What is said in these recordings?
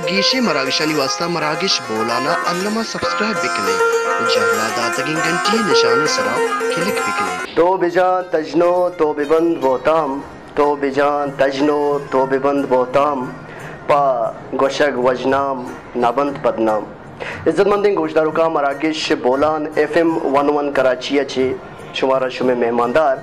گیشیں مراگشانی واسطہ مراگش بولان ءَ الم ءَ سبسکرائب بکن ئے ءُ جہلا داتگیں گھنٹی ءِ نشان ءِ سرا کلک بکن ئے۔ تو بجان تژنو، تو ببند بہتام، تو بجان تژنو، تو ببند بہتام، پہ گوشگ وژنام نہ بنت بدنام۔ عزت مندیں گوشداروکاں، مراگش بولان ایف ایم ون ون کراچی ءَ چہ شمارا شمے مہماندار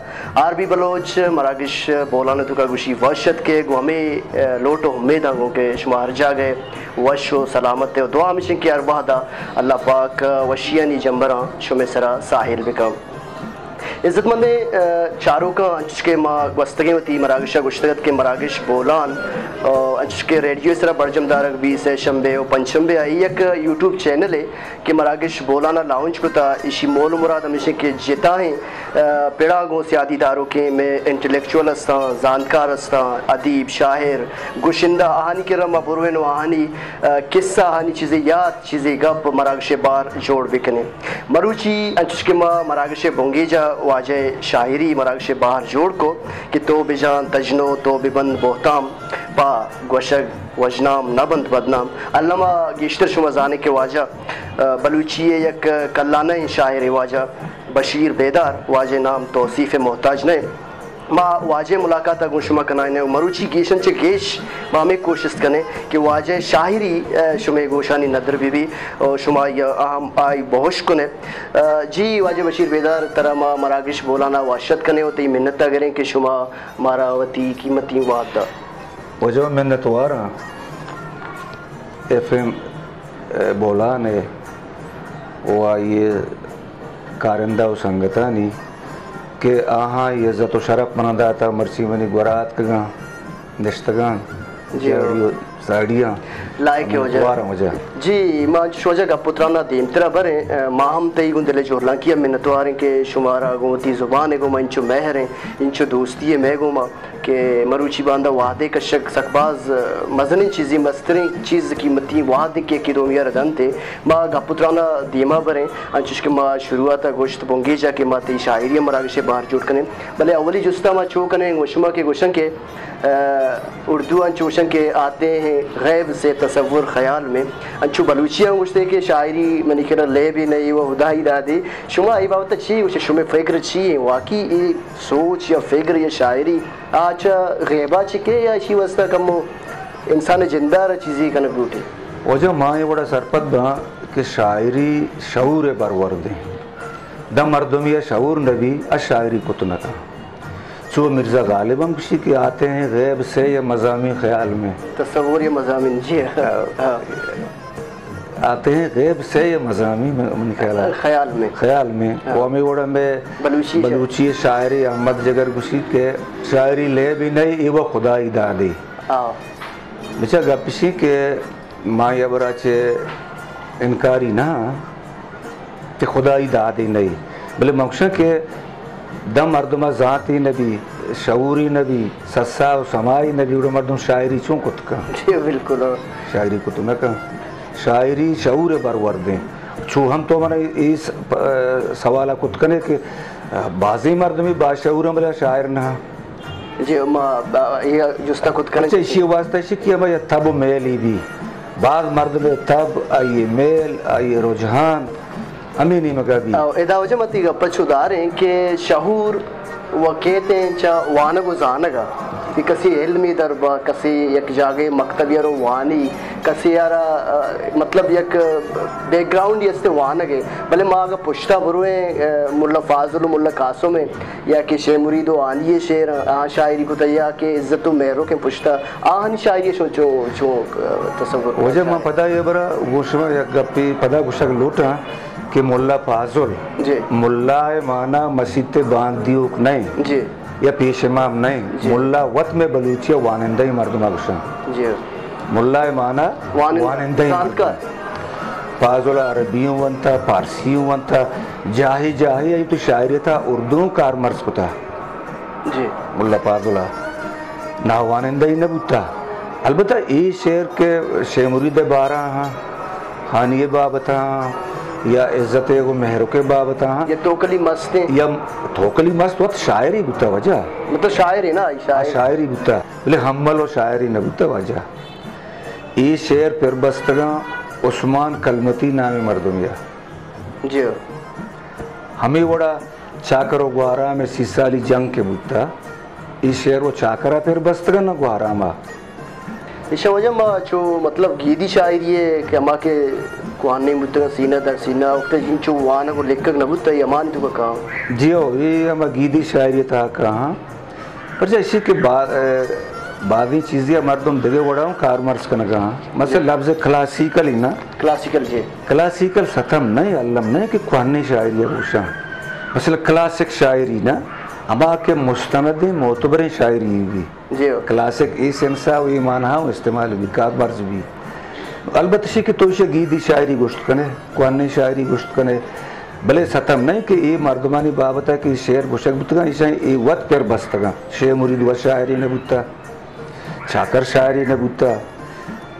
آر بی بلوچ مراگش بولان ءِ توکا گوشی وش اتک ئے، گوں ہمے، ءَ، لوٹ ءُ امیداں گوں کہ شما ہر جاگہ ءَ وش ءُ سلامت ئے ءُ دعا ہمیش انت کہ ہر وہدا اللہ پاک وشیانی جمبراں شمے سرا ساحل بکن۔ عزت مندیں، ءَ، چاروکاں، انچوش کہ ما گوستگیں وتی مراگش ءَ گوشتگ ات کہ مراگش بولان، ءَ، انچوش کہ ریڈیو ءِ سرا برجم دارگ بی، سہ شنبے ءُ پنچ شنبے ءَ، اے یک یوٹیوب چینلے کہ مراگش بولان ءَ لانچ کتا، ایشی مول ءُ مراد ہمیش انت کہ جتائیں، ءَ، پڑا گوں سیادی داروکیں مئے انٹلیکچوئل استاں، زانتکار استاں، ادیب، شاعر، گشندہ، آہانی کرا ما بروین ءُ آہانی، ءَ، قصہ، آہانی چیزے یات، چیزے گپ مراگش ءِ بہر جوڑ بکنیں۔ مروچی انچوش کہ ما مراگش ءِ بنگیج ءَ واجہ ءِ شاعری مراگش ءِ بہر جوڑ کو کہ تو بجان تژنو، تو ببند بہتام، پہ گوشگ وژنام نہ بنت بدنام۔ الم ءَ گیشتر شما زانے کہ واجہ، ءَ، بلوچی ءِ یک کلانہ ایں شاعرے واجہ بشیر بیدار، واجہ ءِ نام توصیف ءِ محتاج نہ انت۔ ما واجہ ءِ ملاقات ءَ گوں شما کنائینیں ءُ مروچی گیشن چہ گیش ما ہمے کوشست کنیں کہ واجہ ءِ شاعری، ءَ، شمے گوشانی ندر بہ بی ءُ شما آئی ءَ اہم آئی بہوش کن ئے۔ ءَ، جی واجہ بشیر بیدار، ترا ما مراگش بولان ءَ وش اتک کنیں ءُ تئی منت ءَ گریں کہ شما مارا وتی قیمتی وہد دات۔ واجہ منتواراں ایف ایم بولان ءِ ءُ آئی ءِ کارندہ ءُ سنگتانی کہ آہاں اے عزت ءُ شرپ منا داتا، مرچی منی گورا اتکگاں، نشتگاں، جی۔ ساڑی ءُ ساڑیاں۔ لائق ءِ واجہ۔ منتوار آں واجہ۔ جی، ما انچوش واجہ گپ ءُ تران ءَ دیمترا بریں، ءَ، ما ہم تئی گوں دل ءِ جہلانکی ءَ منتوار ایں کہ شمارا گوں وتی زبان ءِ گوما انچو مہر ایں، انچو دوستی ایں مئے گوما کہ مروچی باندا وہدے کشگ سک باز مزنیں چیزے، مستریں چیز، قیمتی وہدے کہ یکے دومی ءَ را دنت ئے۔ ما گپ ءُ تران ءَ دیما بریں، انچوش کہ ما شروعات ءَ گوشت بنگیج ءَ کہ ما تئی شاعری ءِ مراگش ءِ بہر جوڑ کنیں، بلے اولی جست ءَ ما چو کنیں گوں شما کہ گوشن کہ، ءَ، اردو انچوش انت کہ آتے ہیں غیب سے تصور خیال میں، انچو بلوچی ءَ گوشتے کہ شاعری منی کرا لیبے نہ ایں، اے وَ خدائی دادے۔ شما اے بابت ءَ چی گوشے؟ شمے فکر چی ایں؟ واقعی اے سوچ یا فکر یا شاعری آ چہ غیبا چکے یا اشی واسطہ کمو انسان جندارا چیزی کنگ لوٹی؟ واجہ ما اے وڑا سرپد باں کہ شاعری شعور ءِ برورد ایں۔ داں مردمی ءَ شعور نہ بی، آ شاعری کت نہ کن۔ چو مرزا غالب ہم گوشی کہ آتے ہیں غیب سے یہ مضامین خیال میں۔ تصور یہ مضامین، جی۔ ہاں۔ ہاں۔ آتے ہیں غیب سے یہ مضامین، من خیال ہے۔ خیال میں۔ خیال میں۔ ہاں۔ ءُ ہمے وڑا مئے بلوچی شاعر۔ بلوچی شاعر احمد جگر گوشی کہ شاعری لیبے نہ ایں، اے وَ خدائی دادے۔ ہاں۔ بچا گپ اشی کہ ما اے ہبرا چہ انکاری نہ آں کہ خدائی دادے نہ ایں، بلے من گوشاں کہ داں مردم ءَ زانتے نہ بی، شعورے نہ بی، سسا ءُ سماعے نہ بی، گڑا مردم شاعری چون کت کن؟ جی، بالکل، ہاں۔ شاعری کت نہ کن۔ شاعری شعور ءِ برورد ایں۔ چو ہم تو من ءَ اے س-، پ-، سوال ءَ کت کن ئے کہ بازیں مردمے باشعور ایں بلے شاعر نہ ایں۔ جی، ما، آ، اے جست ءَ کت کنیں۔ اچھا، اشی واسطہ اشی کہ ہمے تب ءُ میلے بی۔ باز مردم ءِ تب، آئی ءِ میل، آئی ءِ رجحان ہمے نیمگ ءَ بی۔ او، ادا واجہ ما تئی گپ ءَ چو داریں کہ شعور وَ کیت ایں چہ وانگ ءُ زانگ ءَ۔ کہ کسے علمے در با، کسے یک جاگہے مکتبے ءَ رو وانی، کسے ءَ را، آ، مطلب یک بیک گراؤنڈے است وانگ ءِ۔ بلے ما اگاں پشتا برویں، آ، ملا فاضل ءُ ملا قاسم ءِ یا کہ شے مرید ءُ آنی ءِ شعر، آ، شاعری کتہ یا کہ عزت ءُ مہروکیں پشتا، آہانی شاعری شما چو، چو، آ، تصور کنگ؟ واجہ من پدا اے ہبرا گوں شما یک گپے پدا گوشگ لوٹاں کہ ملا فاضل، جی۔ ملا ءِ مانا مسیت ءِ باندیوک نہ ایں۔ جی۔ یا پیش امام نہ ایں۔ جی۔ ملا وت مئے بلوچی ءَ وانندہ ایں مردم ءَ گوشاں۔ جی۔ ملا ءِ مانا وانندہ۔ وانندہ ایں۔ زانتکار۔ فاضل ءَ عربی اوں ونتا، پارسی اوں ونتا، جاہے جاہے آئی وتی شاعری ءِ تہا اردو اوں کارمرز کتا۔ جی۔ ملا فاضل ءَ نہ وانندہ ایں نہ بوتا۔ البتہ اے شعر کہ شے مرید ءِ بارہ ءَ آں، ہانی ءِ بابت ءَ آں یا عزت ءِ گوں مہروک ءِ بابت ءَ آں۔ یا توکلی مست ایں۔ یا توکلی مست وت شاعرے بوتا واجہ۔ مطلب شاعرے نا، شاعر۔ شاعرے بوتا۔ بلے حمل ءُ شاعرے نہ بوتا واجہ۔ اے شعر پر بستگاں عثمان کلمتی نامیں مردمے ءَ۔ جی ہو۔ ہمے وڑا چاکر و گوہرام ءِ سی سالی جنگ کہ بوتا، اے شعر و چاکر ءَ پر بستگاں نہ گوہرام ءَ۔ ایشاں واجہ ما چو مطلب گیدی شاعری ءَ کہ ہما کہ کوہنیں بوتگاں سینہ در سینہ، وقت انچو وانگ و لکھگ نہ بوتا، اے ہمانی توکا کاں۔ جی ہو، اے ہما گیدی شاعری ءِ تہا کاں۔ پرچا ایشی کہ با-، ءَ، بازیں چیزے ءَ مردم دگہ وڑا ہم کارمرز کنگا ہاں۔ مثلاً جی۔ لفظ کلاسیکل ہی نا۔ کلاسیکل جی۔ کلاسیکل ستم نہ، الم نہ کہ کوہنیں شاعری ءَ گوشاں۔ مثلاً کلاسک شاعری نا، ہما کہ مستندیں معتبریں شاعری بی۔ جی۔ کلاسک اے سنسا و اے معنی ہم استعمال بی، کارمرز بی۔ البتہ شی کہ تو ایشی گیدی شاعری گوشت کنے، کوہنیں شاعری گوشت کنے، بلے ستم نہ کہ اے مردمانی بابت ءَ کہ شعر گوشگ بوتگاں، ایشاں اے وت پر بستگاں۔ شے مرید وت شاعرے نہ بوتا، چاکر شاعرے نہ بوتا،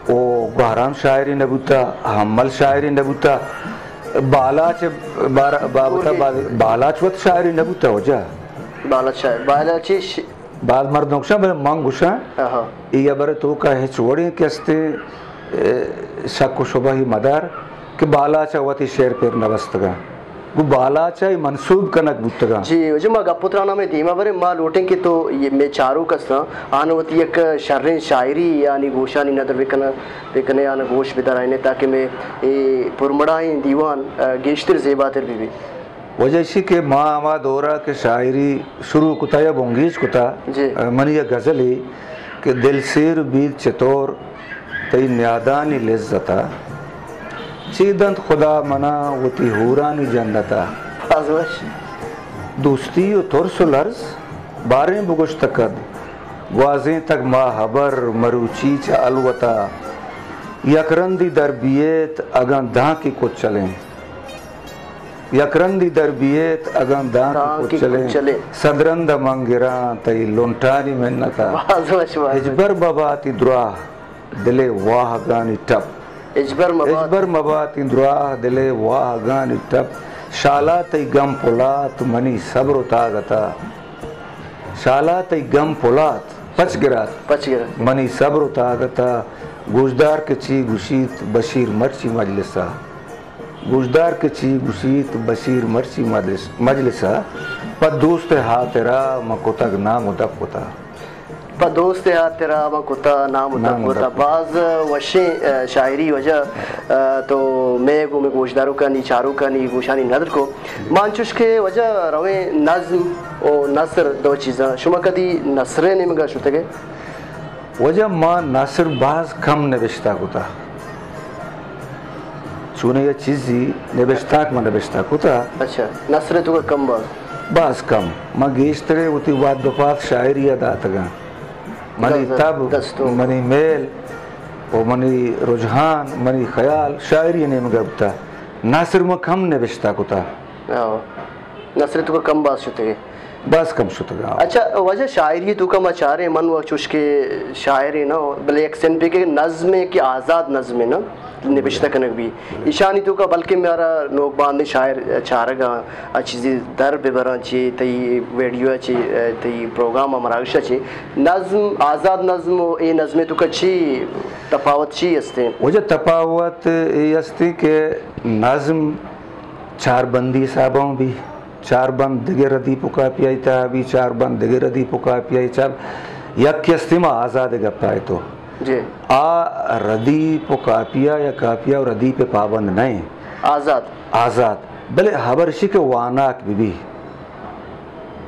او گوہرام شاعرے نہ بوتا، حمل شاعرے نہ بوتا، بالاچ بار-، بابت ءَ باز-، بالاچ وت شاعرے نہ بوتا واجہ۔ بالاچ شاعر، بالاچ ش-، باز مردم گوشاں، بلے من گوشاں، آہا۔ اے ہبر ءِ توکا ہچ وڑیں کہ استیں، اے، شک و شبہے مدار کہ بالاچ ءَ وتی شعر پر نہ بستگاں۔ گوں بالاچ ءَ اے منسوب کنگ بوتگاں۔ جی، واجہ ما گپ و تران ءَ ہمے دیما بریں، ما لوٹیں کہ تو اے مئے چاروک استاں، آہاں وتی یک شریں شاعری یعنی گوشانی ندر بکن، بکنے، آہاں گوش بدارائینے تاکہ مئے اے پرمڑاہیں دیوان، آ، گیشتر زیباتر بہ بی۔ واجہ ایشی کہ ما ہما دورا کہ شاعری شروع کتا یا بنگیج کتا، جی۔ منی یک غزلے کہ دل سیر بیت چطور تئی نیادانی لذتا، چی دنت خدا منا وتی حورانی جنتا۔ باز وش۔ دوستی و ترس و لرز باریں بگوشت کد، گوازینتگ ما ہبر مروچی چہ الوتا، یک رندی در بیت اگاں دانکے کچلیں۔ یک رندی در بیت اگاں دانکے کچلیں، صد رند من گراں تئی لنٹانی منتا۔ باز وش، باز وش۔ ہچبر مباتی دراہ دلے واہگانی ٹپ۔ ہچبر مبات۔ ہچبر مباتی دراہ دلے واہگانی ٹپ۔ شالا تئی گم پلات منی صبر و طاقتا۔ شالا تئی گم پلات، پچ گرات۔ پچ گرات۔ منی صبر و طاقتا۔ گوشدار کہ چی گوشیت بشیر مرچی مجلسا۔ گوشدار کہ چی گوشیت بشیر مرچی مجلس، مجلس ء، پہ دوست ء ہاترا من کتگ نام و دپ وتا۔ پہ دوست ء ہاترا من کتا نام و دپ وتا۔ باز وشیں، ء، شاعری واجہ، ء، تو مئے گوں مئے گوشداروکانی، چاروکانی گوشانی ندر کو۔ ما انچوش کہ واجہ رویں نظم و نثر دو چیزاں۔ شما کدی نثر ء نیمگا شتگے؟ واجہ ما نثر باز کم نبشتہ کتا۔ چونیں یک چیزی نبشتاک من نبشتہ کتا۔ اچھا، نثر تو کا کم باز؟ باز کم۔ من گیشترے وتی وھد و پاد شاعری ء داتگاں۔ منی تب، منی میل و منی رجحان، منی خیال شاعری ء نیمگا بوتا۔ نثر من کم نبشتہ کتا۔ ہاں۔ نثر تو کا کم باز شتگے؟ باز کم شتگاں۔ اچھا، واجہ شاعری تو کا ما چاریں، من و چوش کہ شاعرے نہ، بلے یک سن پہ کہ نظم ہے کہ آزاد نظم ہے نا، نبشتہ کنگ بھی۔ ایشانی تو کا بلکہ میارا نوک باندے شاعر چارگا، آ چیزی در ببراں چی، تئی ویڈیو چی، تئی پروگرام مراگش چی۔ نظم، آزاد نظم و اے نظم تو کا چی تفاوت چی استیں؟ واجہ تفاوت اے استیں کہ نظم چار بندی حساباں بھی، چار بند دگہ ردیپ و کاپیائی تہا بی، چار بند دگہ ردیپ و کاپیائی، چار، یک کہ استیں ما آزاد گپا ء تو۔ جی۔ آ ردیپ و کاپیا یا کاپیا و ردیپ ء پابند نہ ایں۔ آزاد۔ آزاد۔ بلے ہبر اشی کہ واناک بہ بی۔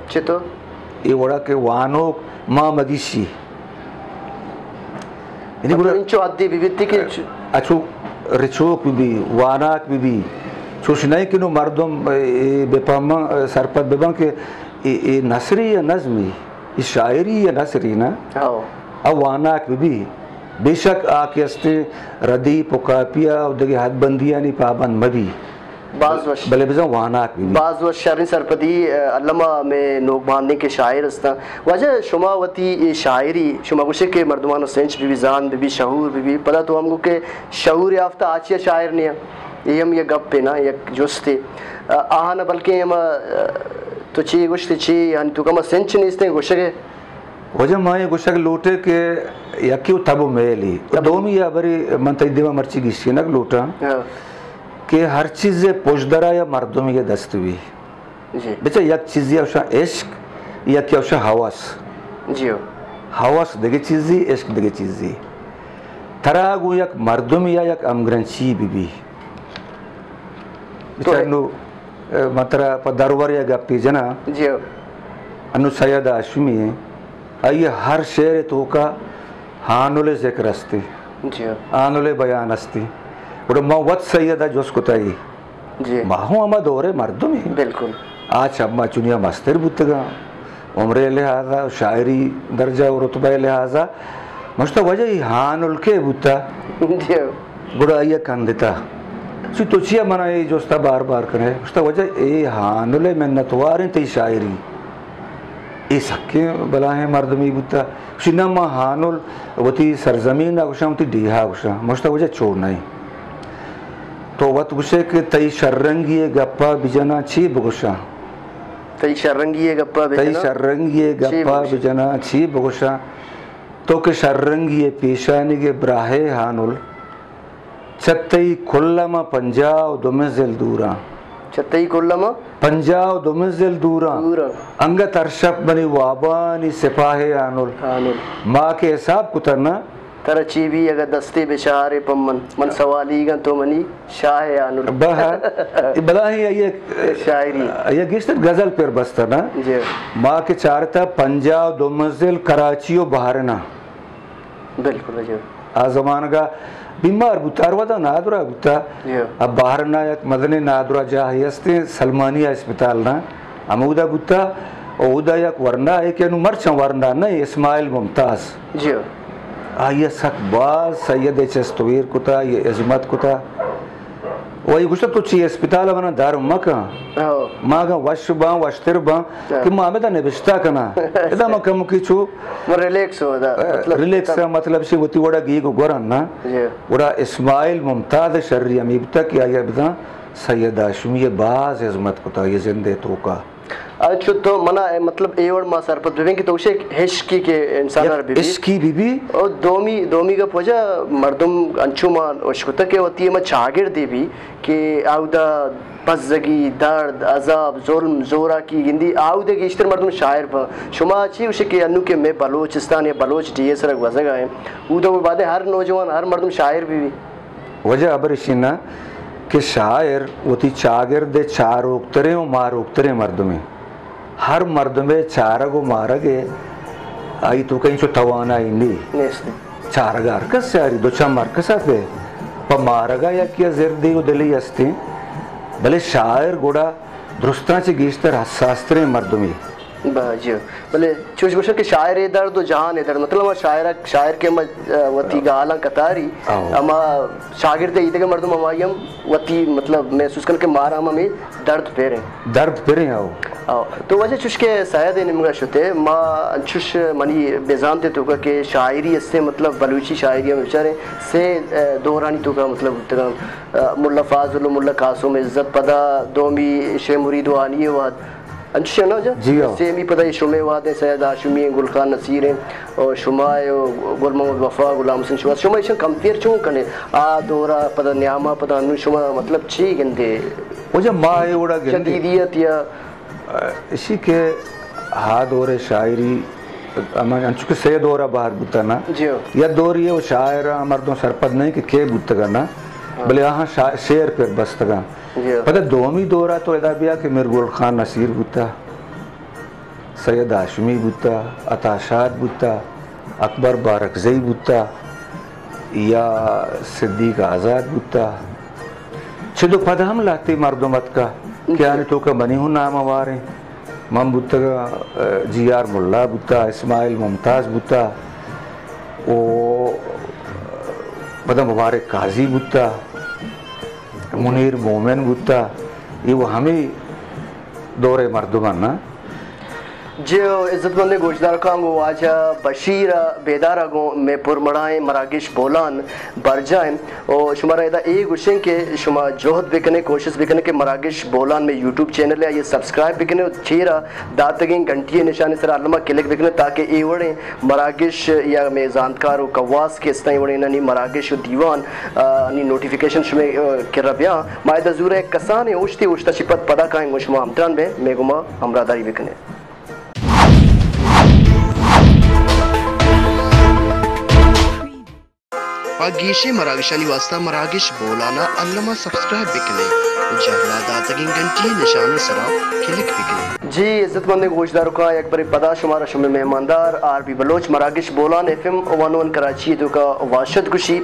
چطور؟ اے وڑا کہ وانوک ما مگیشی۔ یعنی مطلب گڑا انچو حدے بہ بیت کہ چ- اچو رچوک بہ بی، واناک بہ بی۔ چوش نہ کہ نو مردم، اے، بہ پہماں، سرپد بہ باں کہ اے، اے نثری یا نظمی، اے شاعری یا نثری نا؟ ہاؤ۔ آ واناک بہ بی۔ بے شک آ کہ استیں ردیپ و کاپیا و دگہ حد بندیانی پابند مہ بی۔ باز وش۔ بلے بزاں واناک بہ بی۔ باز وش، شریں سرپدی، ء، الما مئے نوک باندیں کہ شاعر استاں۔ واجہ شما وتی اے شاعری، شما گوشے کہ مردمان سنچ بہ بی، زان بہ بی، شعور بہ بی، پدا تو ہم گو کہ شعور یافتہ آچیا شاعر نیا۔ اے ہم یک گپے نا، یک جستے۔ ء، آہانا بلکیں ہما، ء، تو چی گوشتے چی، یعنی تو کما سنچ نیستیں گوشگے؟ واجہ ما اے گوشگ لوٹیں کہ یکے و تب و میلی۔ و تب۔ دومی ہبرے من تئی دیما مرچی گیشینگ لوٹاں ہاں۔ کہ ہر چیزے پژدرا یا مردمے دست بی۔ جی۔ بچا یک چیزے اوشاں عشق، یکے اوشاں ہوس۔ جی ہو۔ ہوس دگہ چیزے، عشق دگہ چیزے۔ ترا گوں یک مردمے یا یک ہمگرنچی بی بی۔ تو بچا انو، اے، من ترا پہ درورے ء گپے جناں۔ جی ہو۔ انو سید ہاشمی ایں، آئی ء ہر شعر ء توکا ہانل ء ذکر استی۔ جی ہو۔ ہانل ء بیان استی۔ گڑا ما وت سید ء جست کتا ای۔ جی۔ ما ہوں ہما دور ء مردم ایں۔ بالکل۔ آ چہ ما چنیا مستر بوتگاں۔ عمر ء لحاظا، شاعری درجہ و رتبہ ء لحاظا۔ مشتا واجہ ای ہانل کے بوتا۔ جی۔ گڑا آئی ء کندتا۔ چی تو چیا منا اے جستا بار بار کنے؟ گوشتا، واجہ اے ہانل ء منتواریں تئی شاعری۔ اے سکیں بلاہیں مردمے بوتا۔ گوشی، نہ، ما ہانل وتی سرزمین ء گوشاں، وتی ڈیہا گوشاں۔ مشتا، واجہ چو نہ۔ تو وت گوشے کہ تئی شررنگی ء گپا بجناں چی بگوشاں؟ تئی شررنگی ء گپا تئی بجناں؟ شررنگی ء چی گپا بگوشاں؟ بجناں چی بگوشاں؟ تو کہ شررنگی ء پیشانیگ ء براہے ہانل، چہ تئی کلم ء پنجاہ و دو منزل دوراں۔ چہ تئی کلم ء؟ پنجاہ و دو منزل دوراں۔ دوراں۔ انگت ہر شپ منی وابانی سپاہے ہانل۔ ہانل۔ ما کہ حساب کتہ نہ۔ ترا چی بی اگہ دستے بہ شہارے پہ من، من سوالیگاں تو منی شاہ ء ہانل۔ بہر، اے بلاہیں آئی ء شاعری۔ آئی ء گیشتر غزل پر بستہ نہ۔ جی۔ ما کہ چارتہ پنجاہ و دو منزل کراچی و بحرین ء۔ بالکل، جی۔ آ زمانگا بیمار بوتا، ہر ودا نادرا بوتا۔ جی۔ اب بحرین ء یک مزنیں نادرا جاہے استیں، سلمانیہ اسپتال نا، ہمودا بوتا۔ اودا یک ورنا ہے کہ انو مرچاں ورنا نہ، اسماعیل ممتاز۔ جی۔ آئی ء سک باز سید ء چست ویر کتا، آئی ء ہزمت کتا۔ و آئی گوشت، تو چی اسپتال ء منا در مکن۔ ہو۔ ما اگاں وش باں، وشتر باں، ہاں۔ کہ ما ہمدا نبشتہ کناں۔ ادا ما کمکی چو من ریلیکس ہوں ادا، مطلب، ریلیکس ہاں، مطلب چی وتی وڑا گیگ و گورن نا۔ جی۔ وڑا اسماعیل ممتاز شری ہمے بوتا کہ آئی ء بزاں سید ہاشمی ء باز ہزمت کتا، آئی ء زند ء توکا۔ انچو تو منا، اے، مطلب، اے وڑ ما سرپد ببیں کہ تو گوشے عشقی کہ انسان یک ء بہ بی۔ عشقی بہ بی۔ او دومی، دومی گپ واجہ مردم انچو ما اشکتہ کہ وتی ہما چاگردے بی کہ اودا بزگی، درد، عذاب، ظلم، زوراکی گندی، اودا گیشتر مردم شاعر بہ۔ شما چی گوشے کہ انو کہ مئے بلوچستان یا بلوچ ڈی ایس ء گوزگا ہیں، اودا بعد ہر نوجوان، ہر مردم شاعر بہ بی؟ واجہ ہبر اشی نہ کہ شاعر وتی چاگرد ء چاروکتریں و ماروکتریں مردمے۔ ہر مردمے چارگ و مارگ ء آئی توکا اینچو توانائی نے۔ نیست۔ چارگ ء ہر کس چاری، دو چم ہر کس ء پہ، پہ مارگ ء یکے ء زردے و دلے استیں، بلے شاعر گڑا درستاں چہ گیشتر حساس تریں مردمے۔ با، جی۔ بلے چوش گوشن کہ شاعر ء درد و جہان ء درد، مطلب، ہما شاعر، شاعر کہ ہما، آ، وتی گالاں کتاری، آہو۔ ہما شاگرد ء ایدگہ مردم ہمائی ہم وتی، مطلب، محسوس کن کہ مارا ہم ہمے درد پریں۔ درد پریں، آہو۔ آہو۔ تو واجہ چوش کہ سید ء نیمگا شتے، ما انچوش منی بزانت ء توکا کہ شاعری استیں، مطلب، بلوچی شاعری ہم بچاریں، سے، آ، دورانی توکا، مطلب، بوتگاں، آ، ملا فاضل و ملا قاسم عزت، پدا دومی شے مرید وانی ء وہد۔ انچش نا جا؟ جی ہاں۔ سیمی پدا اے شمے وہدیں سید ہاشمی ہیں، گل خان نصیر ہیں، اور شما ہے، اور گل محمد وفا، غلام حسین شباز۔ شما ایشاں کمپیئر چون کنے؟ آ دورا پدا نیاما پدا انو شما مطلب چی گندے؟ واجہ ما اے وڑا گندے۔ جدیدیت یا؟ اشی کہ ہا دور شاعری، اما انچو کہ سے دورا بہر بوتا نا۔ جی ہاں۔ یا دور یہ شاعر مردم سرپد نہیں کہ کے بوتگا نا۔ ہاں۔ بلے آہاں شا-، شعر پر بستگاں۔ جی۔ پدا دومی دورا تو ادا بیا کہ میر گل خان نصیر بوتا، سید ہاشمی بوتا، عطا شاد بوتا، اکبر بارکزئی بوتا، یا صدیق آزاد بوتا۔ چد و پد ہم لہتے مردم اتکا کہ جی۔ آنی توکا منی ہوں نام ہواریں۔ من بوتگاں، جی آر ملا بوتا، اسماعیل ممتاز بوتا، و پدا مبارک قاضی بوتا۔ منیر مومن بوتا، اے و ہمے دور ء مردم انت نا۔ جی ءُ عزت مندیں گوشداروکاں، گوں واجہ بشیر ءِ بیدار ءَ گوں مئے پرمڑاہیں مراگش بولان برجاہ اِنت ءُ شمارا ادا اے گوشیں کہ شما جہد بکنے، کوشست بکنے کہ مراگش بولان مئے یوٹیوب چینل ءَ آئی ءَ سبسکرائب بکنے ءُ چیرا داتگیں گھنٹی ءِ نشان ءِ سرا الما کلک بکنے تاکہ اے وڑیں مراگش یا مئے زانتکار ءُ کواس کہ استاں اے وڑیں نی مراگش ءُ دیوان آ، نی نوٹیفیکیشن شمئے، آ، کرا بیا۔ ما ادا زورا یک کسانیں اوشتے، اوشتا چہ پد پدا کائیں گوں شما ہمتران بیں، مئے گوما ہمراہداری بکنے۔ پہ گیشیں مراگشانی واسطہ مراگش بولانا الما سبسکرائب بکنے ءُ جہلا داتگیں گھنٹی ءِ نشان ءِ سرا کلک بکنے۔ جی عزت مندیں گوشداروکاں، یک برے پدا شمارا شمئے مہماندار آر بی بلوچ مراگش بولان ایف ایم ون ون کراچی ءِ توکا واشت گوشی۔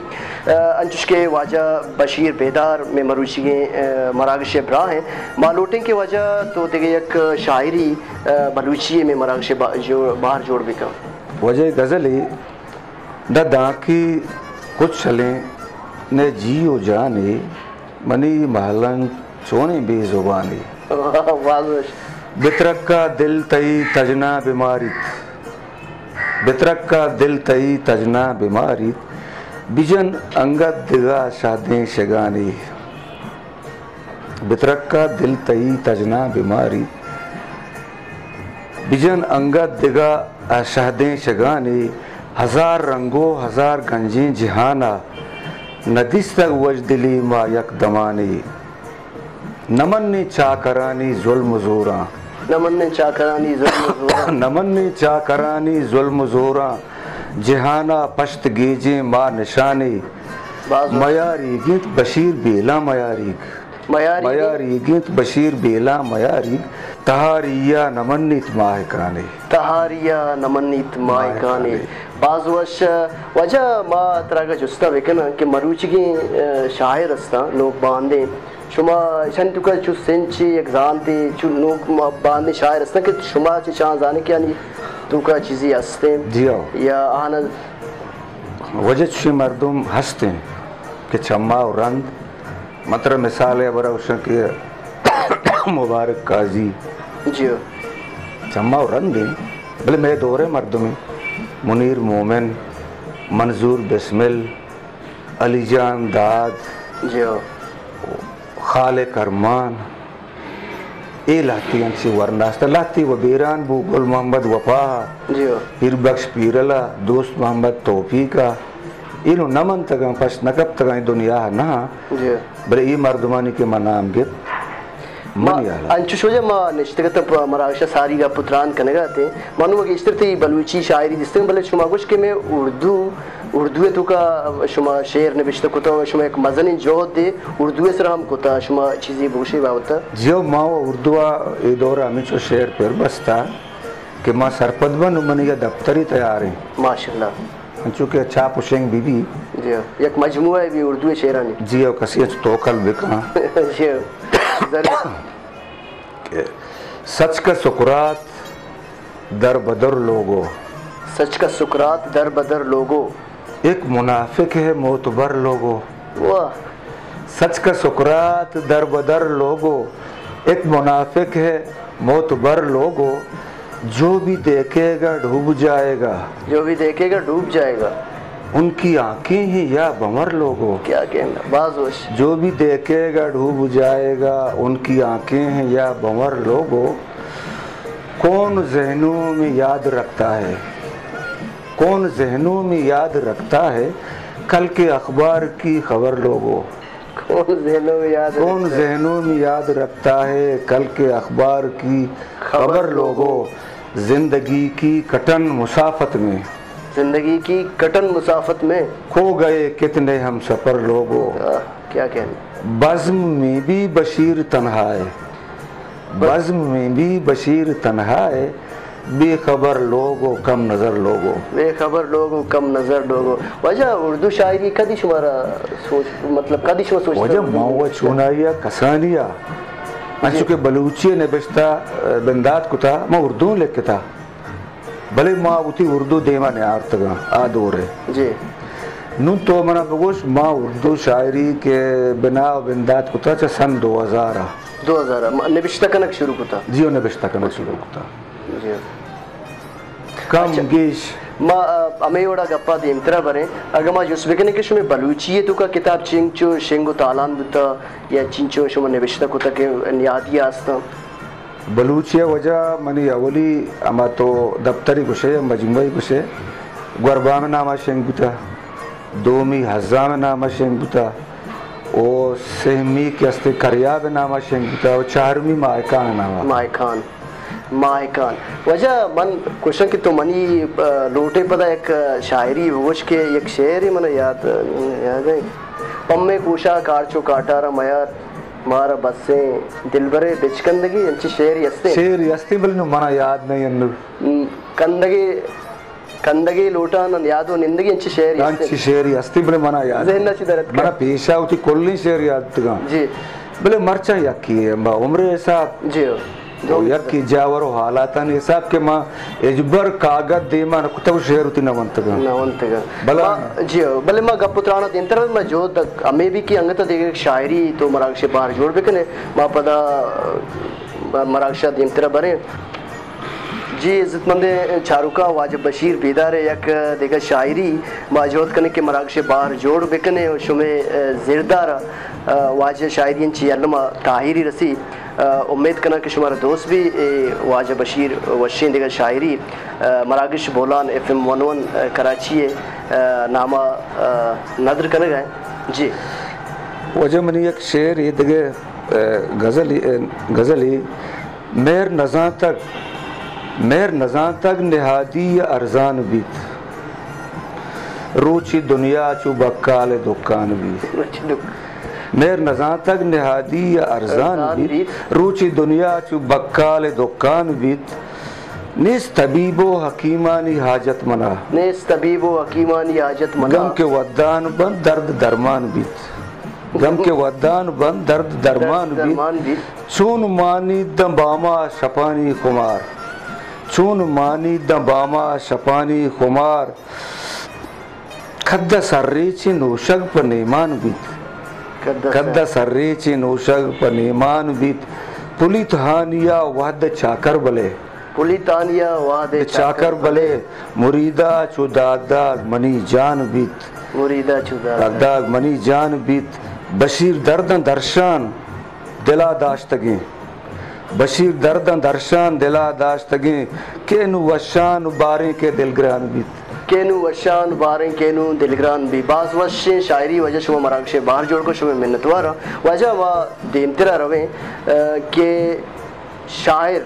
آ، انچوش کہ واجہ بشیر بیدار مئے مروچیگیں، آ، مراگش ءِ براہ ایں۔ ما لوٹیں کہ واجہ تو دگہ یک شاعری، آ، بلوچی ءِ مئے مراگش ءِ با-، جو-، بہر جوڑ بکن۔ واجہ غزلے، نہ دانکہ کچھ چلیں، نہ جی ءُ جانے، منی مہلنگ چونیں بے زبانے۔ واہ، باز وش۔ بترکا دل تئی تجنا بماریت۔ بترکا دل تئی تجنا بماریت، بجن انگت دگہ شہدیں شگانے۔ بترکا دل تئی تجنا بماریت، بجن انگت دگہ شہدیں شگانے۔ ہزار رنگ ءُ ہزار گنجیں جہانا، ندیستگ وشدلی ما یک دمانے۔ نہ منیں چاکرانی ظلم ءُ زوراں۔ نہ منیں چاکرانی ظلم ءُ زوراں۔ نہ منیں چاکرانی ظلم ءُ زوراں۔ جہانا پشت گیجیں ما نشانے۔ باز وش۔ میاریگ اِنت بشیر بیلاں میاریگ۔ میاریگ۔ میاریگ اِنت بشیر بیلاں میاریگ۔ تہاریا نہ منیت ماہکانے۔ تہاریا نہ منیت ماہکانے۔ ماہکانے۔ باز وش۔ واجہ ما ترا اگہ جستا بکناں کہ مروچیگیں، آ، شاعر استاں، نوک باندیں، شما ایشانی توکا چو سنچے یک زانتے، چو نوک ما-، باندیں شاعر استاں کہ شما چہ چاں زانے کہ آنی توکا چیزی ہستیں؟ جی ہو۔ یا آہانا؟ واجہ چوشیں مردم ہستیں کہ چما ءُ رند، من ترا مثال ءِ ہبرا گوشاں کہ مبارک قاضی۔ جی ہو۔ چما ءُ رند ایں، بلے مئے دور ءِ مردم ایں۔ منیر مومن، منظور بسمل، علی جان داد، جی ہو۔ خالق ارمان، اے لہتے انچیں ورنا است۔ لہتے وَ بیران بو، گل محمد وفا، جی ہو۔ پیر بخش پیرل ءَ، دوست محمد توفیق ءَ۔ اے نوں نہ منتگاں، پشت نہ کپتگاں اے دنیا ءَ نہ۔ جی ہو۔ بلے اے مردمانی کہ من نام گپت، ما منی ہیال ءَ۔ انچوش واجہ ما نشتگ اتاں پہ مراگش ءَ ساری گپ ءُ تران کنگ ءَ اتیں۔ ما نوں گیشتر تئی بلوچی شاعری دیستگ، بلے شما گوش کہ مئے اردو، اردو ءِ توکا شما شعر نبشتہ کتہ ءُ شما یک مزنیں جہدے اردو ءِ سرا ہم کتہ، شما چیزے بگوش اے بابت ءَ؟ جی ہو، ما وَ اردو ءَ اے دور ءَ ہمینچو شعر پر بستہ کہ ما سرپد باں، نوں منی یک دپترے تیار ایں۔ ماشاءاللہ۔ انچو کہ چاپ ءُ شنگ بہ بی۔ جی ہو، یک مجموعہ بی اردو ءِ شعرانی۔ جی ہو، کسے انچو توکل بکن۔ جی ہو، ضرور۔ کہ سچ کا سقراط در بدر لوگو۔ سچ کا سقراط در بدر لوگو۔ ایک منافق ہے معتبر لوگو۔ واہ۔ سچ کا سقراط در بدر لوگو، ایک منافق ہے معتبر لوگو، جو بھی دیکھے گا ڈوب جائے گا۔ جو بھی دیکھے گا ڈوب جائے گا۔ ان کی آنکھیں ہیں یا بھنور لوگو۔ کیا کہنا، باز وش۔ جو بھی دیکھے گا ڈوب جائے گا، ان کی آنکھیں ہیں یا بھنور لوگو۔ کون ذہنوں میں یاد رکھتا ہے، کون ذہنوں میں یاد رکھتا ہے، کل کے اخبار کی خبر لوگو۔ کون ذہنوں میں یاد کون رکھتا ہے؟ ذہنوں میں یاد رکھتا ہے، کل کے اخبار کی خبر خبر لوگو۔ لوگو۔ زندگی کی کٹن مسافت میں۔ زندگی کی کٹن مسافت میں۔ کھو گئے کتنے ہم سفر لوگو۔ آہ، کیا کہنا۔ بزم میں بھی بشیر تنہا ہے۔ بزم میں بھی بشیر تنہا ہے، بے خبر لوگو، کم نظر لوگو۔ بے خبر لوگو، کم نظر لوگو۔ واجہ، اردو شاعری کدی شمارا سوچ، مطلب، کدی شما سوچ واجہ، ما وَ چونائی ءَ کسانی ءَ، انچو جی۔ کہ بلوچی ءَ نبشتہ، بندات کتا، ما اردو لکھتا۔ بلے ما وتی اردو دیما نیارتگاں آ دور ءَ۔ جی۔ نوں تو منا بگوش، ما اردو شاعری کہ بنا و بندات کتا چہ سن دو ہزار ءَ۔ دو ہزار ءَ ما نبشتہ کنگ شروع کتا۔ جی، و نبشتہ کنگ شروع کتا۔ جی۔ کم اچھا۔ گیش۔ ما، آ، ہمے وڑا گپا دیمترا بریں۔ اگاں ما جست بکنیں کہ شمے بلوچی ءِ توکا کتاب چنچو شنگ و تالان بوتا یا چنچو شما نبشتہ کتا کہ نیادی آستاں؟ بلوچی ءِ وجہ منی اولی ہما تو دپتری گوشے یا مجموعی گوشے، گوربام ناما شنگ بوتا، دومی حزام ناما شنگ بوتا، و سہمی کہ استے کریاب ناما شنگ بوتا، و چارمی ماہکان ناما۔ ماہکان۔ ماہکان۔ واجہ من گوشاں کہ تو منی، آ، لوٹے پدا یک شاعری بگوش کہ یک شعرے من یاد، یاد ہے۔ پمے کوشا کارچو کاٹارا میار، مارا بسیں دلبرے بچکندگی، انچی شعرے ہستے۔ شعرے ہستے بلے نو منا یاد نہیں انو۔ م، کندگی، کندگی لوٹان یاد و نندگی انچی شعرے ہستے۔ انچی شعرے ہستے بلے منا یاد ذہن نہیں۔ چی درت منا پیشا ہوتی کلیں شعر یاد تگا۔ جی۔ بلے مرچاں یکی ہے، با عمر حساب۔ جی ہو۔ او یکی جاور و حالاتانی حساب کہ ما اجبر کاگد دیما نہ کتگ و شعر وتی نہ ونتگاں۔ نہ ونتگاں۔ بلے ما، جی ہو، بلے ما گپ و ترانا دیمتر ما جہد ہمے بھی کہ انگت دیگر شاعری تو مراگش بہر جوڑ بکنے، ما پدا، آ، مراگش دیمتر بریں۔ جی عزت مندیں چاروکاں، واجہ بشیر بیدار ءِ یک دگہ شاعری ما جہد کنیں کہ مراگش بہر جوڑ بکنے و شمے، آ، زردار، آ، واجہ شاعری انچی الما تاہیری رسی۔ آ، امید کناں کہ شمارا دوست بی اے واجہ بشیر وشیں دگہ شاعری، آ، مراگش Bolan F M one one, آ، کراچی ءِ، آ، ناما، آ، ندر کنگ ءَ۔ جی۔ واجہ منی یک شعر اے دگہ، آ، غزلی، آ، غزلی، مہر نزانتگ، مہر نزانتگ نہادی ارزان بیت۔ روچی دنیا چو بکال دکان بیت۔ مہر نزانتگ نہادی ارزان بیت۔ روچی دنیا چو بکال دکان بیت۔ نیست طبیب و حکیمانی حاجت منا۔ نیست طبیب و حکیمانی حاجت منا۔ غم کہ ودان بنت درد درمان بیت۔ غم کہ ودان بنت درد درمان بیت۔ درمان بیت۔ چون مانی داں باما شپانی خمار۔ چون مانی داں باما شپانی خمار۔ کد ءَ سرریچیں نوشگ پہ نیمان بیت۔ کد ءَ کد ءَ سرریچیں نوشگ پہ نیمان بیت۔ پلیت ہانیا وہد چاکر بلے۔ پلیت ہانیا وہد چاکر بلے۔ مریدا چو داگ داگ منی جان بیت۔ مریدا چو داگ داگ۔ داگ داگ منی جان بیت۔ بشیر درداں درشان دلا داشتگیں۔ بشیر درداں درشان دلا داشتگیں، کہ نوں وشان و باریں کہ دلگران بیت۔ کہ نوں وشان و باریں کہ نوں دلگران بیت۔ باز وشیں شاعری واجہ شما مراگش بہر جوڑ کو، شما منتوار۔ واجہ ما دیمترا رویں، آ، کہ شاعر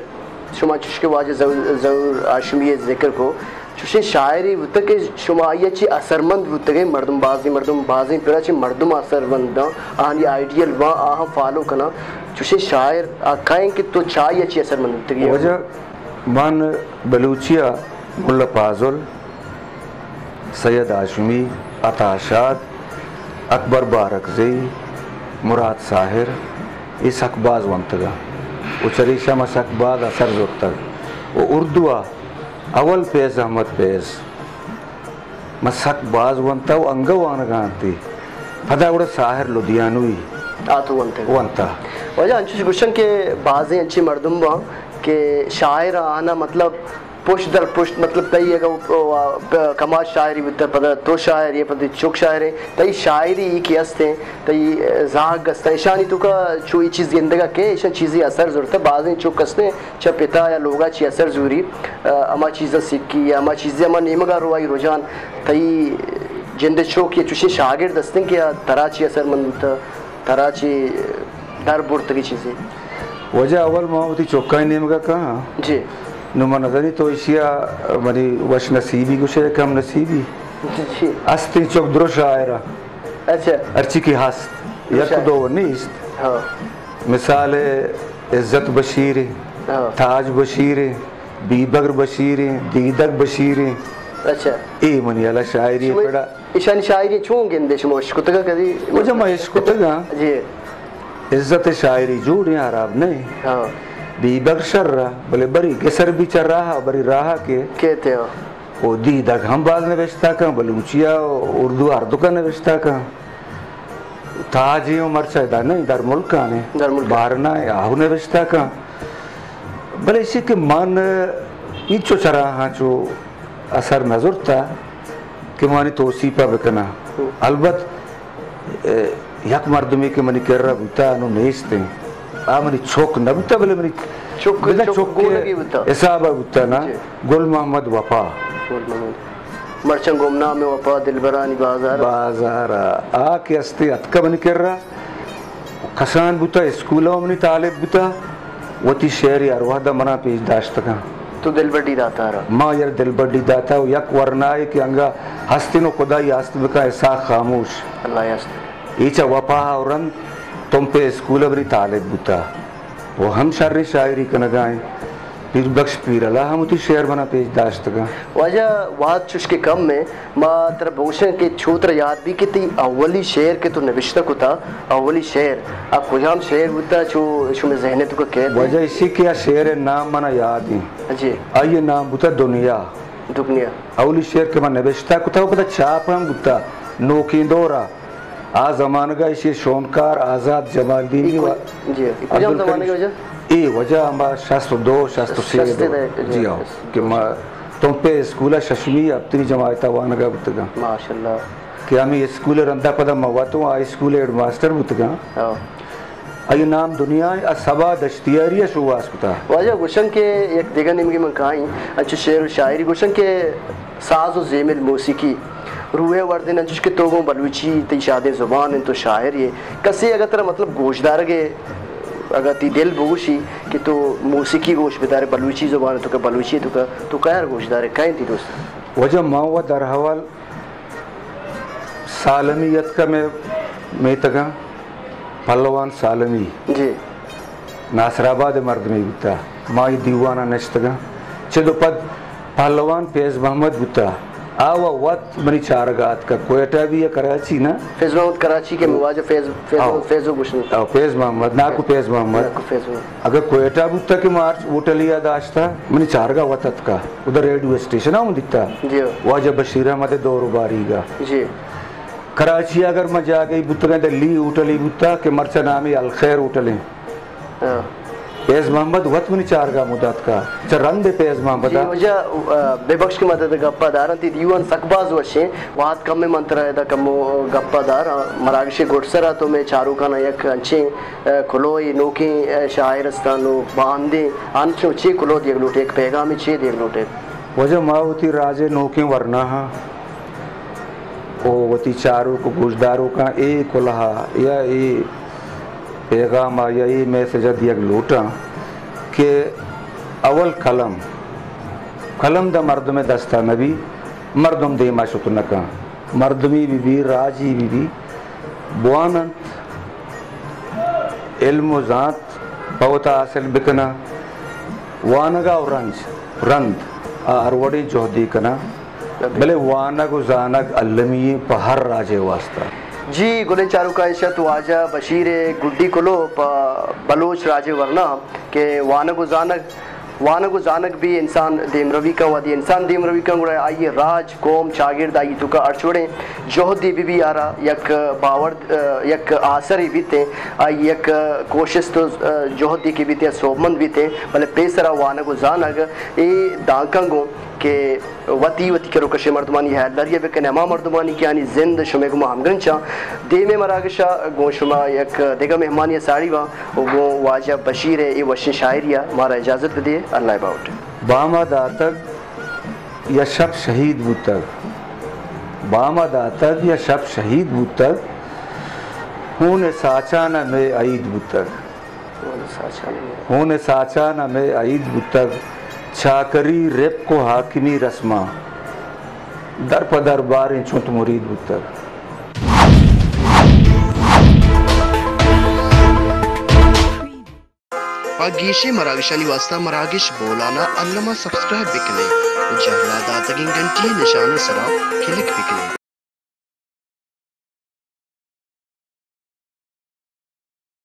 شما چوش کہ واجہ ظہور، ظہور ہاشمی ءِ ذکر کو، چوشیں شاعرے بوتگ کہ شما آئی ءَ چہ اثرمند بوتگیں، مردم، بازیں مردم، بازیں پڑا چہ مردم اثرمند آں، آہانی آئیڈیل واں، آہاں فالو کناں۔ چوشیں شاعر آ کئے انت کہ تو چہ آئی ءَ چہ اثرمند بوتگے؟ واجہ من بلوچی ءَ ملا فاضل، سید ہاشمی، عطا شاد، اکبر بارکزئی، مراد ساحر، اے سک باز ونتگ آں و چریشاں ما سک باز اثر زرتگ و اردو ءَ اول فیض احمد فیض، ما سک باز ونتا و انگہ وانگا انتی۔ پدا گڑا ساحر لدھیانوی آ تو ونتگ۔ ونتا۔ واجہ انچوش گوشن کہ بازیں انچیں مردم باں کہ شاعر آنا مطلب پشت در پشت، مطلب تئی اگہ کماش شاعری بوتا، پدا تو شاعر ئے، پدا تئی چک شاعر ئے، تئی شاعری ای کہ استیں، تئی زاگ استیں، اشانی توکا چو ای چیز گندگا کہ اشان چیزی اثر زرتا، بازیں چک استیں، چہ پتا یا لوگا چی اثر زوری، آ، ہما چیزا سکی یا ہما چیزی ہما نیمگا روائی رجان، تئی جند چوک یا چوشیں شاگرد استیں کہ آ ترا چی اثر مند بوتا، ترا چی در برتگی چیزی؟ واجہ اول ما وتی چکانی نیمگا کاہاں۔ جی۔ نو من نزانی تو ایشیا منی وش نصیبی گوشے یا کم نصیبی۔ جی۔ استیں چک درو شاعرہ۔ اچھا۔ ہرچی کہ ہست، یک دو نیست۔ ہاں۔ مثال عزت بشیر، ہاں۔ تاج بشیر، بیبگر بشیر، دیدگ بشیر۔ اچھا۔ اے منی الا شاعری پڑا۔ ایشانی شاعری چون گندے شما اشکتگا کدی؟ واجہ ما اشکتگا۔ جی۔ عزت شاعری جوڑیں، حراب نہیں۔ ہاں۔ بیبگر شر، بلے بری گسر بھی چہ راہ، بری راہ کے۔ کہتے ہو۔ او دیدگ ہم باز نوشتہ کن، بلوچی ء اردو ہر دکا نوشتہ کن۔ تاجی و مرچا ادا نہیں، در ملکانے۔ در ملک۔ بارنا آہو نوشتہ کن۔ بلے اسی کہ من اینچو چراہاں چو اثر نہ زرتا کہ مانی توسیپ ءَ بکناں۔ البت، اے، یک مردمے کہ منی کرا بوتا، انو نیست ایں۔ آ منی چک نہ بوتا، بلے منی چک، بلے چک چک گونگی بوتا۔ حساب ءَ بوتا نا۔ جی۔ گل محمد وفا۔ گل محمد۔ مرچاں گمنام وفا دلبرانی بازار۔ بازار ءَ۔ آ کہ استے اتکا منی کرا۔ کسان بوتا، اسکول ءَ منی طالب بوتا، وتی شعر ہر وہد ءَ منا پیش داشتگاں۔ تو دلبڈی داتا را؟ ما یار دلبڈی داتا و یک ورنائے کہ انگا ہستن و خدائی ہست بکا، اسحاق خاموش۔ اللہ ہست۔ ایچا وفا ءَ رند تمپے اسکول ءَ منی طالب بوتا۔ و ہم شریں شاعری کنگائیں۔ پیر بخش پیرلا ہم وتی شعر منا پیش داشتگاں۔ واجہ وہد چوش کہ کم ایں، ما ترا بگوشاں کہ چو ترا یاد بی کہ تئی اولی شعر کہ تو نبشتہ کتا، اولی شعر، آ کجام شعر بوتا چو شمے ذہن ءِ توکا کیت؟ واجہ ایشی کہ آ شعر ءِ نام منا یاد ایں۔ جی۔ آئی ءِ نام بوتا دنیا۔ دنیا۔ اولی شعر کہ من نبشتہ کتا و پدا چاپ ہم بوتا نوکیں دورا۔ آ زمانگا ایشی شونکار آزاد جمالدینی و جی، اے کجام زمانگا واجہ؟ اے واجہ ہما شست و دو، شست و سے شست و دو۔ جی ہاں، کہ ما تمپے اسکول ءَ ششمی ہپتمی جماعت ءَ وانگا بوتگاں۔ ماشاءاللہ۔ کہ ہمے اسکول ءِ رندا پدا ما وت ہائی اسکول ءِ ہیڈ ماسٹر بوتگاں۔ ہاں۔ آئی نام دنیا ءَ سبا دشتیاری ءَ شوہاز کتا۔ واجہ گوشن کہ یک دگہ نیمگے من کائیں، انچو شعر و شاعری گوشن کہ ساز و زیمل موسیقی روح ءِ وردن انچوش کہ تو گوں بلوچی تئی شادیں زبان انت و شاعر ئے۔ کسے اگہ ترا مطلب گوشدارگ ءِ اگہ تئی دل بگوشی کہ تو موسیقی گوش بدارے بلوچی زبان ءِ توکا، بلوچی ءِ توکا، تو کئے ءَ گوشدارے، کئے انت تئی دوست؟ واجہ ما و در حوال سالمی اتکا مئے میتگاں، پہلوان سالمی۔ جی۔ ناصر آباد ءِ مردمے بوتا۔ ما اے دیوان ءَ نشتگاں۔ چد و پد پہلوان فیض محمد بوتا۔ آ و وت منی چارگا اتکا۔ کوئٹہ بی یا کراچی نا؟ فیض محمد کراچی کہ او۔ واجہ فیض، فیض او۔ محمد فیضو گوشن۔ او، فیض محمد، ناکو فیض محمد۔ ناکو فیض محمد۔ اگہ کوئٹہ بوتا کہ ما ہرچ ہوٹلے ءَ داشتا، منی چارگا وت اتکا۔ ادا ریڈیو اسٹیشن ءَ ہم دیتا۔ جی۔ واجہ بشیر احمد ءِ دور و باریگا۔ جی۔ کراچی ءَ اگر ما جاگہے بوتگاں، دلی ہوٹلے بوتا کہ مرچا نامی الخیر ہوٹل ایں۔ ہاں۔ فیض محمد وت منی چارگا مدات کا۔ چہ رند فیض محمد جی، ءَ۔ واجہ، آ، بے بخش کہ ما تئی گپا داراں، تئی دیوان سک باز وشیں۔ وہد کم ایں، من ترا ادا کمو گپا داراں۔ مراگش ءِ گڈسرا تو مئے چاروکانا یک انچیں، آ، کلوہے نوکیں، آ، شاعر استاں نو باندیں، آنچو چے کلوہ دیگ لوٹے، یک پیغامے چے دیگ لوٹے؟ واجہ ما وتی راج ءِ نوکیں ورناہاں و وتی چاروک و گوشداروکاں اے کلہا یا اے پیغاما یا اے میسجا دیگ لوٹاں کہ اول قلم، قلم داں مردم ءِ دستا نبی، مردم دیما شت نکن۔ مردمی بہ بی، راجی بہ بی، بوان انت، علم و زانت پہ وتا حاصل بکناں، وانگا و رنج، رند، آ ہر وڑیں جہدے کناں، بلے وانگ و زانگ المی ایں پہ ہر راجے واسطہ۔ جی، گلیں چاروکاں، ایش ات واجہ بشیر ءِ گڈی کلوہ پہ بلوچ راجے ورنا کہ وانگ و زانگ وانگ و زانگ بی انسان دیمروی کن، وہدے انسان دیمروی کن، گڑا آئی راج، قوم، چاگرد، آئی توکا ہرچ وڑیں جہدے بہ بی، آرا یک باور، آ، یک آسرے بیتیں، آئی یک کوشست و، آ، جہدے کہ بیتیں، سوبمند بیتیں، بلے پیسرا وانگ و زانگ اے دانکاں گوں کہ وتی وتی کروکشیں مردمانی ہیالداری ءَ بکن، ہما مردمانی کہ آنی زند شمے گوما ہمگرنچاں۔ دیمے مراگش ءَ گوں شما یک دگہ مہمانے ءَ ساڑی باں و گوں واجہ بشیر ءِ اے وشیں شاعری ءَ مارا اجازت بدے، اللہ ءِ باہوٹ۔ بام ءَ داتگ یا شپ شہید بوتگ، بام ءَ داتگ یا شپ شہید بوتگ، ہون ءِ ساچان ءَ مئے عید بوتگ۔ ہون ءِ ساچان ءَ مئے عید بوتگ، چاکری، رپک و حاکمی رسماں در پہ در باریں چنت مرید بوتگ۔ پہ گیشیں مراگشانی واسطہ مراگش بولان ءَ الم ءَ سبسکرائب بکن ات و جہلا داتگیں گھنٹی ءِ نشان ءِ سرا کلک بکن ات۔